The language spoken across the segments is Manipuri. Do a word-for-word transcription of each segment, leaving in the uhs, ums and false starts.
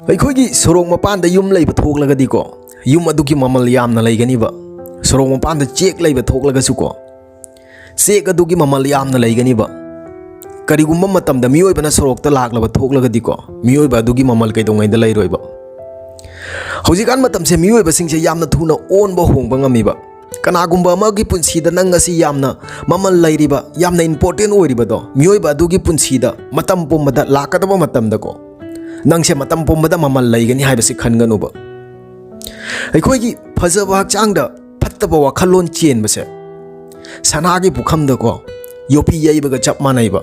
ꯑꯩꯈꯣꯏꯒꯤ ꯁꯣꯔꯣꯛ ꯃꯄꯥꯟꯗ ꯌꯨꯝ ꯂꯩꯕ ꯊꯣꯛꯂꯒꯗꯤꯀꯣ, ꯌꯨꯝ ꯑꯗꯨꯒꯤ ꯃꯃꯜ ꯌꯥꯝꯅ ꯂꯩꯒꯅꯤꯕ꯫ ꯁꯣꯔꯣꯛ ꯃꯄꯥꯟꯗ ꯆꯦꯛ ꯂꯩꯕ ꯊꯣꯛꯂꯒꯁꯨꯀꯣ, ꯆꯦꯛ ꯑꯗꯨꯒꯤ ꯃꯃꯜ ꯌꯥꯝꯅ ꯂꯩꯒꯅꯤꯕ꯫ ꯀꯔꯤꯒꯨꯝꯕ ꯃꯇꯝꯗ ꯃꯤꯑꯣꯏꯕꯅ ꯁꯣꯔꯣꯛꯇ ꯂꯥꯛꯂꯕ ꯊꯣꯛꯂꯒꯗꯤꯀꯣ, ꯃꯤꯑꯣꯏꯕ ꯑꯗꯨꯒꯤ ꯃꯃꯜ ꯀꯩꯗꯧꯉꯩꯗ ꯂꯩꯔꯣꯏꯕ꯫ ꯍꯧꯖꯤꯛꯀꯥꯟ ꯃꯇꯝꯁꯦ ꯃꯤꯑꯣꯏꯕꯁꯤꯡꯁꯦ ꯌꯥꯝꯅ ꯊꯨꯅ ꯑꯣꯟꯕ ꯍꯣꯡꯕ ꯉꯝꯃꯤꯕ꯫ ꯀꯅꯥꯒꯨꯝꯕ ꯑꯃꯒꯤ ꯄꯨꯟꯁꯤꯗ ꯅꯪ ꯉꯁꯤ ꯌꯥꯝꯅ ꯃꯃꯜ ꯂꯩꯔꯤꯕ, ꯌꯥꯝꯅ ꯏꯝꯄꯣꯔꯇꯦꯟ ꯑꯣꯏꯔꯤꯕꯗꯣ, ꯃꯤꯑꯣꯏꯕ ꯑꯗꯨꯒꯤ ꯄꯨꯟꯁꯤꯗ ꯃꯇꯝ ꯄꯨꯝꯕꯗ, ꯂꯥꯛꯀꯗꯕ ꯃꯇꯝꯗꯀꯣ, ꯅꯪꯁꯦ ꯃꯇꯝ ꯄꯨꯝꯕꯗ ꯃꯃꯜ ꯂꯩꯒꯅꯤ ꯍꯥꯏꯕꯁꯤ ꯈꯟꯒꯅꯨꯕ꯫ ꯑꯩꯈꯣꯏꯒꯤ ꯐꯖꯕ ꯍꯛꯆꯥꯡꯗ ꯐꯠꯇꯕ ꯋꯥꯈꯜꯂꯣꯟ ꯆꯦꯟꯕꯁꯦ ꯁꯅꯥꯒꯤ ꯄꯨꯈꯝꯗꯀꯣ ꯌꯣꯄꯤ ꯌꯩꯕꯒ ꯆꯞ ꯃꯥꯟꯅꯩꯕ꯫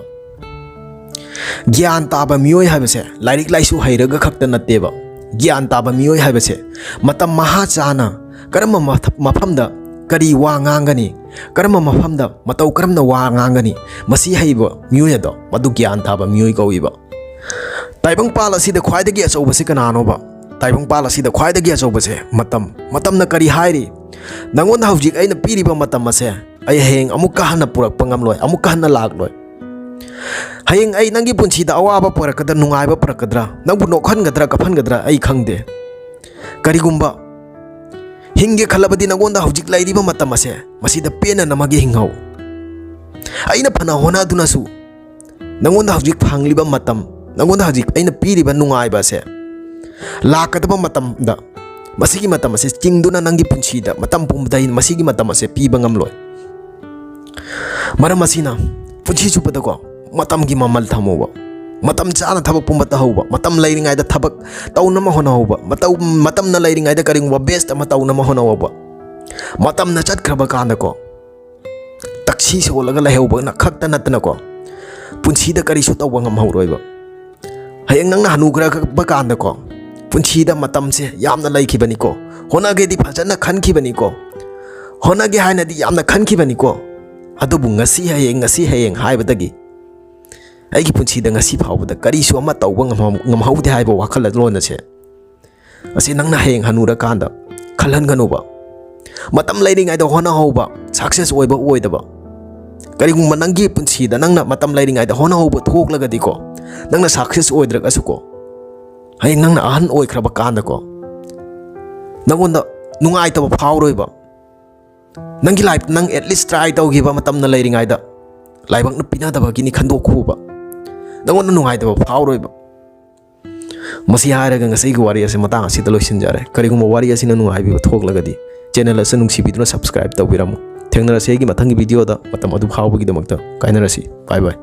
ꯒ꯭ꯌꯥꯟ ꯇꯥꯕ ꯃꯤꯑꯣꯏ ꯍꯥꯏꯕꯁꯦ ꯂꯥꯏꯔꯤꯛ ꯂꯥꯏꯁꯨ ꯍꯩꯔꯒ ꯈꯛꯇ ꯅꯠꯇꯦꯕ꯫ ꯒ꯭ꯌꯥꯟ ꯇꯥꯕ ꯃꯤꯑꯣꯏ ꯍꯥꯏꯕꯁꯦ ꯃꯇꯝ ꯃꯍꯥ ꯆꯥꯅ ꯀꯔꯝꯕ ꯃꯊ-, ꯃꯐꯝꯗ ꯀꯔꯤ ꯋꯥ ꯉꯥꯡꯒꯅꯤ, ꯀꯔꯝꯕ ꯃꯐꯝꯗ ꯃꯇꯧ ꯀꯔꯝꯅ ꯋꯥ ꯉꯥꯡꯒꯅꯤ, ꯃꯁꯤ ꯍꯩꯕ ꯃꯤꯑꯣꯏ ꯑꯗꯣ ꯃꯗꯨ ꯒ꯭ꯌꯥꯟ ꯇꯥꯕ ꯃꯤꯑꯣꯏ ꯀꯧꯏꯕ꯫ ꯇꯥꯏꯕꯪꯄꯥꯜ ꯑꯁꯤꯗ ꯈ꯭ꯋꯥꯏꯗꯒꯤ ꯑꯆꯧꯕꯁꯤ ꯀꯅꯥꯅꯣꯕ? ꯇꯥꯏꯕꯪꯄꯥꯜ ꯑꯁꯤꯗ ꯈ꯭ꯋꯥꯏꯗꯒꯤ ꯑꯆꯧꯕꯁꯦ ꯃꯇꯝ꯫ ꯃꯇꯝꯅ ꯀꯔꯤ ꯍꯥꯏꯔꯤ? ꯅꯪꯉꯣꯟꯗ ꯍꯧꯖꯤꯛ ꯑꯩꯅ ꯄꯤꯔꯤꯕ ꯃꯇꯝ ꯑꯁꯦ ꯑꯩ ꯍꯌꯦꯡ ꯑꯃꯨꯛꯀ ꯍꯟꯅ ꯄꯨꯔꯛꯄ ꯉꯝꯂꯣꯏ, ꯑꯃꯨꯛꯀ ꯍꯟꯅ ꯂꯥꯛꯂꯣꯏ꯫ ꯍꯌꯦꯡ ꯑꯩ ꯅꯪꯒꯤ ꯄꯨꯟꯁꯤꯗ ꯑꯋꯥꯕ ꯄꯨꯔꯛꯀꯗ꯭ꯔꯥ, ꯅꯨꯡꯉꯥꯏꯕ ꯄꯨꯔꯛꯀꯗ꯭ꯔꯥ, ꯅꯪꯕꯨ ꯅꯣꯛꯍꯟꯒꯗ꯭ꯔꯥ, ꯀꯞꯍꯟꯒꯗ꯭ꯔꯥ, ꯑꯩ ꯈꯪꯗꯦ꯫ ꯀꯔꯤꯒꯨꯝꯕ ꯍꯤꯡꯒꯦ ꯈꯜꯂꯕꯗꯤ ꯅꯪꯉꯣꯟꯗ ꯍꯧꯖꯤꯛ ꯂꯩꯔꯤꯕ ꯃꯇꯝ ꯑꯁꯦ ꯃꯁꯤꯗ ꯄꯦꯟꯅ ꯅꯃꯒꯤ ꯍꯤꯡꯍꯧ꯫ ꯑꯩꯅ ꯐꯅ ꯍꯣꯠꯅꯗꯨꯅꯁꯨ ꯅꯪꯉꯣꯟꯗ ꯍꯧꯖꯤꯛ ꯐꯪꯂꯤꯕ ꯃꯇꯝ, ꯅꯪꯉꯣꯟꯗ ꯍꯧꯖꯤꯛ ꯑꯩꯅ ꯄꯤꯔꯤꯕ ꯅꯨꯡꯉꯥꯏꯕ ꯑꯁꯦ ꯂꯥꯛꯀꯗꯕ ꯃꯇꯝꯗ ꯃꯁꯤꯒꯤ ꯃꯇꯝ ꯑꯁꯦ ꯆꯤꯡꯗꯨꯅ ꯅꯪꯒꯤ ꯄꯨꯟꯁꯤꯗ ꯃꯇꯝ ꯄꯨꯝꯕꯗ ꯑꯩꯅ ꯃꯁꯤꯒꯤ ꯃꯇꯝ ꯑꯁꯦ ꯄꯤꯕ ꯉꯝꯂꯣꯏ꯫ ꯃꯔꯝ ꯑꯁꯤꯅ ꯄꯨꯟꯁꯤ ꯆꯨꯞꯄꯗꯀꯣ ꯃꯇꯝꯒꯤ ꯃꯃꯜ ꯊꯝꯃꯨꯕ꯫ ꯃꯇꯝ ꯆꯥꯅ ꯊꯕꯛ ꯄꯨꯝꯕ ꯇꯧꯍꯧꯕ, ꯃꯇꯝ ꯂꯩꯔꯤꯉꯩꯗ ꯊꯕꯛ ꯇꯧꯅꯕ ꯍꯣꯠꯅꯍꯧꯕ, ꯃꯇꯧ-, ꯃꯇꯝꯅ ꯂꯩꯔꯤꯉꯩꯗ ꯀꯔꯤꯒꯨꯝꯕ ꯕꯦꯁ ꯑꯃ ꯇꯧꯅꯕ ꯍꯣꯠꯅꯍꯧꯕ꯫ ꯃꯇꯝꯅ ꯆꯠꯈ꯭ꯔꯕ ꯀꯥꯟꯗꯀꯣ ꯇꯛꯁꯤ ꯁꯣꯜꯂꯒ ꯂꯩꯍꯧꯕꯅ ꯈꯛꯇ ꯅꯠꯇꯅꯀꯣ ꯄꯨꯟꯁꯤꯗ ꯀꯔꯤꯁꯨ ꯇꯧꯕ ꯉꯝꯍꯧꯔꯣꯏꯕ꯫ ꯍꯌꯦꯡ ꯅꯪꯅ ꯍꯅꯨꯈ꯭ꯔꯕ ꯀꯥꯟꯗꯀꯣ ꯄꯨꯟꯁꯤꯗ ꯃꯇꯝꯁꯦ ꯌꯥꯝꯅ ꯂꯩꯈꯤꯕꯅꯤꯀꯣ, ꯍꯣꯠꯅꯒꯦꯗꯤ ꯐꯖꯅ ꯈꯟꯈꯤꯕꯅꯤꯀꯣ, ꯍꯣꯠꯅꯒꯦ ꯍꯥꯏꯅꯗꯤ ꯌꯥꯝꯅ ꯈꯟꯈꯤꯕꯅꯤꯀꯣ, ꯑꯗꯨꯕꯨ ꯉꯁꯤ ꯍꯌꯦꯡ, ꯉꯁꯤ ꯍꯌꯦꯡ ꯍꯥꯏꯕꯗꯒꯤ ꯑꯩꯒꯤ ꯄꯨꯟꯁꯤꯗ ꯉꯁꯤ ꯐꯥꯎꯕꯗ ꯀꯔꯤꯁꯨ ꯑꯃ ꯇꯧꯕ ꯉꯝꯍꯧ-, ꯉꯝꯍꯧꯗꯦ ꯍꯥꯏꯕ ꯋꯥꯈꯜꯂꯣꯟ ꯑꯁꯦ, ꯑꯁꯤ ꯅꯪꯅ ꯍꯌꯦꯡ ꯍꯅꯨꯔꯀꯥꯟꯗ ꯈꯜꯍꯟꯒꯅꯨꯕ꯫ ꯃꯇꯝ ꯂꯩꯔꯤꯉꯩꯗ ꯍꯣꯠꯅꯍꯧꯕ, ꯁꯛꯁꯦꯁ ꯑꯣꯏꯕ ꯑꯣꯏꯗꯕ, ꯀꯔꯤꯒꯨꯝꯕ ꯅꯪꯒꯤ ꯄꯨꯟꯁꯤꯗ ꯅꯪꯅ ꯃꯇꯝ ꯂꯩꯔꯤꯉꯩꯗ ꯍꯣꯠꯅꯍꯧꯕ ꯊꯣꯛꯂꯒꯗꯤꯀꯣ, ꯅꯪꯅ ꯁꯛꯁꯦꯁ ꯑꯣꯏꯗ꯭ꯔꯒꯁꯨꯀꯣ, ꯍꯌꯦꯡ ꯅꯪꯅ ꯑꯍꯟ ꯑꯣꯏꯈ꯭ꯔꯕ ꯀꯥꯟꯗꯀꯣ, ꯅꯪꯉꯣꯟꯗ ꯅꯨꯡꯉꯥꯏꯇꯕ ꯐꯥꯎꯔꯣꯏꯕ꯫ ꯅꯪꯒꯤ ꯂꯥꯏꯐꯇ ꯅꯪ at least try ꯇꯧꯈꯤꯕ ꯃꯇꯝꯅ ꯂꯩꯔꯤꯉꯩꯗ, ꯂꯥꯏꯕꯛꯅ ꯄꯤꯅꯗꯕꯒꯤꯅꯤ ꯈꯟꯗꯣꯛꯈꯣꯕ꯫ ꯅꯪꯉꯣꯟꯗ ꯅꯨꯡꯉꯥꯏꯇꯕ ꯐꯥꯎꯔꯣꯏꯕ꯫ ꯃꯁꯤ ꯍꯥꯏꯔꯒ ꯉꯁꯤꯒꯤ ꯋꯥꯔꯤ ꯑꯁꯤ ꯃꯇꯥꯡ ꯑꯁꯤꯗ ꯂꯣꯏꯁꯤꯟꯖꯔꯦ꯫ ꯀꯔꯤꯒꯨꯝꯕ ꯋꯥꯔꯤ ꯑꯁꯤꯅ ꯅꯨꯡꯉꯥꯏꯕꯤꯕ ꯊꯣꯛꯂꯒꯗꯤ, ꯆꯦꯅꯦꯜ ꯑꯁꯤ ꯅꯨꯡꯁꯤꯕꯤꯗꯨꯅ subscribe ꯇꯧꯕꯤꯔꯝꯃꯨ꯫ ꯊꯦꯡꯅꯔꯁꯤ ꯑꯩꯒꯤ ꯃꯊꯪꯒꯤ ꯚꯤꯗꯤꯑꯣꯗ꯫ ꯃꯇꯝ ꯑꯗꯨ ꯐꯥꯎꯕꯒꯤꯗꯃꯛꯇ ꯀꯥꯏꯅꯔꯁꯤ꯫ Bye bye꯫